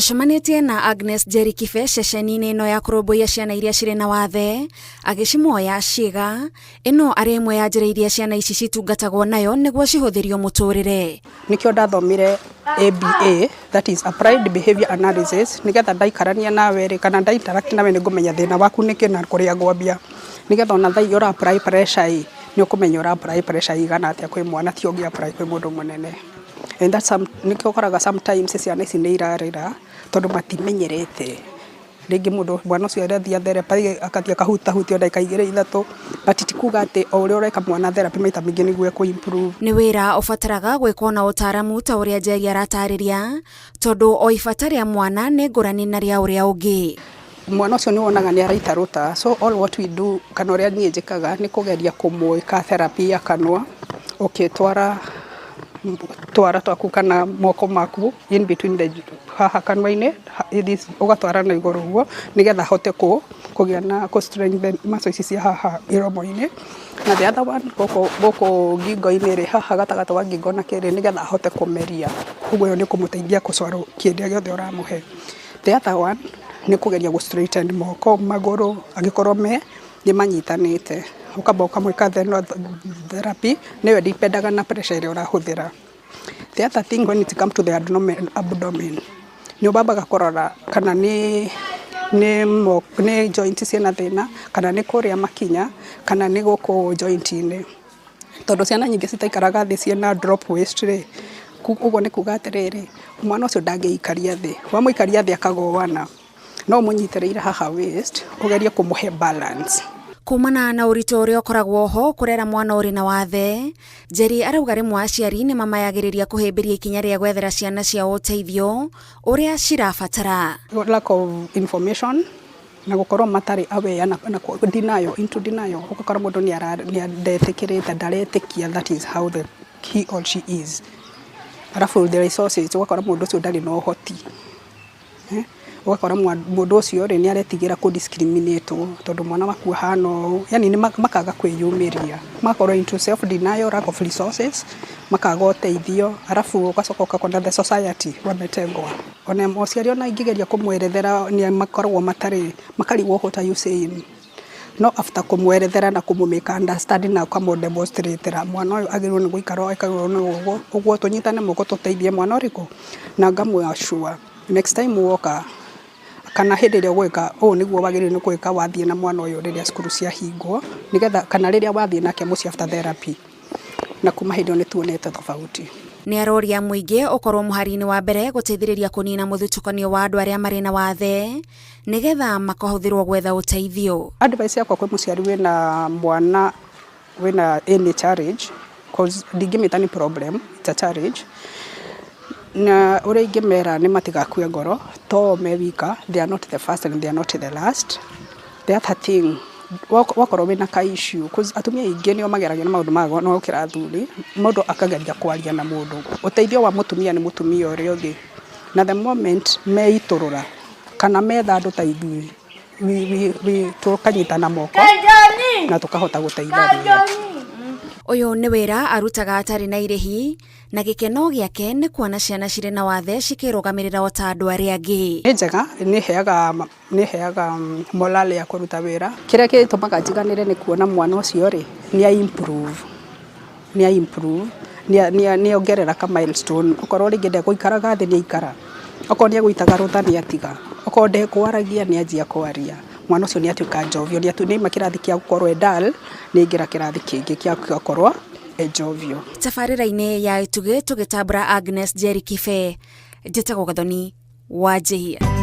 Tũcemanĩtie na Agnes Njeri Kibe ceceni-inĩ ĩno ya kũrũmbũiya ciana iria cirĩ na wathe, agĩcimoya ciĩga. Ĩno arĩ ĩmwe ya njĩra iria ciana ici citungatagwo nayo nĩguo cihũthĩrio mũtũrĩre. Nĩkĩo ndathomire ABA, that is Applied Behavior Analysis, nĩgetha ndaikarania nawe rĩ, kana nda interact nawe nĩ ngũmenya thĩna waku nĩkĩ na kũrĩa ngwambia. Nĩgetha ona thaa iria ũra apply pressure ĩ, nĩ ũkũmenya ũra apply pressure ĩigana atĩa kwĩ mwana ti ũngĩ apply kwĩ mũndũ mũnene. And that's some, nĩkĩo ũkoraga sometimes ciana ici nĩ irarĩra tondũ matimenyerete. Rĩngĩ mũndũ mwana ũcio arathiĩ therapy akathiĩ akahutahutio ndagĩka 2 3, but ti kuga atĩ o ũrĩa ũreka mwana therapy maita maingĩ nĩguo ekũ improve. Nĩ wĩra ũbataraga gwĩkwo na ũtaaramu ta ũrĩa Njeri aratarĩria, tondũ o ibata rĩa mwana nĩ ngũrani na rĩa ũrĩa ũngĩ. Mwana ũcio nĩ wonaga nĩ araita rũta, so all what we do kana ũrĩa niĩ njĩkaga nĩ kũgeria kũmwĩka therapy ya kanua, ũkĩtwara twara twaku kana moko maku in between the haha kanua-inĩ, ũgatwara na igũrũ ũguo nĩgetha ahote kũgĩa na kũ strengthen muscle ici cia haha iromo-inĩ. Na the other one gũkũ ngingo-inĩ rĩ, haha gatagatĩ wa ngingo na kĩrĩ, nĩgetha ahote kũmeria. Ũguo ĩyo nĩ kũmũteithia kũ swallow kĩrĩa gĩothe ũramũhe. The other one nĩ kũgeria gũ straighten moko, magũrũ angĩkorwo me nĩ manyitanĩte, ũkamba ũkamwĩka therapy, nĩyo ĩdipendaga na pressure ĩrĩa ũrahũthĩra. The other thing, when it come to the abdomen, nĩ ũbambaga kũrora kana nĩ joint ciĩna thĩna, kana nĩ kũrĩa makinya, kana nĩ gũkũ joint-inĩ, tondũ ciana nyingĩ citaikaraga thĩ ciĩna drop waist rĩ, ũguo nĩ kuga atĩrĩrĩ, mwana ũcio ndangĩikaria thĩ, wamũikaria thĩ akagũana. No ũmũnyitĩrĩire haha waist, ũgerie kũmũhe balance. Kumana na ũritũ ũrĩa ũkoragwo ho kũrera mwana ũrĩ na wathe, Njeri arauga rĩmwe aciari nĩ mamayagĩrĩria kũhĩmbĩria ikinya rĩa gwethera ciana ciao ũteithio ũrĩa cirabatara. Lack of information na gũkorwo matarĩ aware na denial, into denial, ũgakora mũndũ nĩ ndetĩkĩrĩte, ndaretĩkia that is how the he or she is. Arabu the resources, ũgakora mũndũ ũcio ndarĩ na ũhoti. Ũgakora mũndũ ũcio rĩ, nĩ aretigĩra kũ discriminate tondũ mwana waku ahana ũũ, yani nĩ makaga kwĩyumĩria, magakorwo into self denial, lack of resources, makaga ũteithio. Arabu ũgacoka ũgakora the society wametengwa. Ona mũciari ona ingĩgeria kũmwerethera, nĩ makoragwo matarĩ, makarigwo, "What are you saying?" No after kũmwerethera na kũmũ understand na ũkamũ demonstrate mwana ũyũ agĩrĩirwo nĩ gũikara ekagĩrwo nĩ ũguo ũguo, tũnyitane moko tũteithie mwana ũrĩkũ, na ngamũ assure next time woka kana hĩndĩ ĩrĩa ũgwĩka ũũ, nĩguo wagĩrĩirwo nĩ gwĩka wathiĩ na mwana ũyũ rĩrĩa cukuru ciahingwo, nĩgetha kana rĩrĩa wathiĩ nake mũciĩ after therapy. Na kuma hĩndĩ ĩyo nĩ tuonete tofauti. Nĩ aroria mũingĩ ũkorwo mũhari-inĩ wa mbere gũteithĩrĩria kũnina mũthutũkanio wa andũ arĩa marĩ na wathe, nĩgetha makahũthĩrwo gwetha ũteithio. Advice yakwa kwĩ mũciari wĩna mwana wĩna any challenge, cause ndingĩmĩta nĩ problem, it's a challenge, na ũrĩa ingĩmera nĩ matigakue ngoro, to me wika, they are not the first and they are not the last. The other thing, wakorwo wĩna ka issue, cause atumia aingĩ nĩo mageragia na maũndũ maya no gũkĩra athuri, mũndũ akageria kwaria na mũndũ, ũteithio wa mũtumia nĩ mũtumia ũrĩa ũngĩ, na the moment meitũrũra kana metha andũ ta ithuĩ, tũkanyitana moko na tũkahota gũteithania. Ũyũ nĩ wĩra arutaga atarĩ na irĩhi, na gĩkeno gĩake nĩ kuona ciana cirĩ na wathe cikĩrũgamĩrĩra o ta andũ arĩa angĩ. Nĩ njega, nĩ heaga morale ya kũruta wĩra. Kĩrĩa gĩtũmaga njiganĩre nĩ kuona mwana ũcio rĩ, nĩ a improve, nĩ a improve, nĩ ongerera ka milestone. Okorwo rĩngĩ ndegũikaraga thĩ, nĩ aikara, okorwo nĩ egũitaga rũtha, nĩ atiga, okorwo ndekwaragia, nĩ anjia kwaria. Mwana ũcio nĩ atuĩka njovio, nĩ aima kĩrathi kĩa gũkorwo e dull, nĩ aingĩra kĩrathi kĩngĩ kĩa gũkorwo e njovio. Tabarĩra-inĩ ya Itugĩ tũgĩtambũra Agnes Njeri Kibe, njĩtagwo Gathoni wa Njĩhia.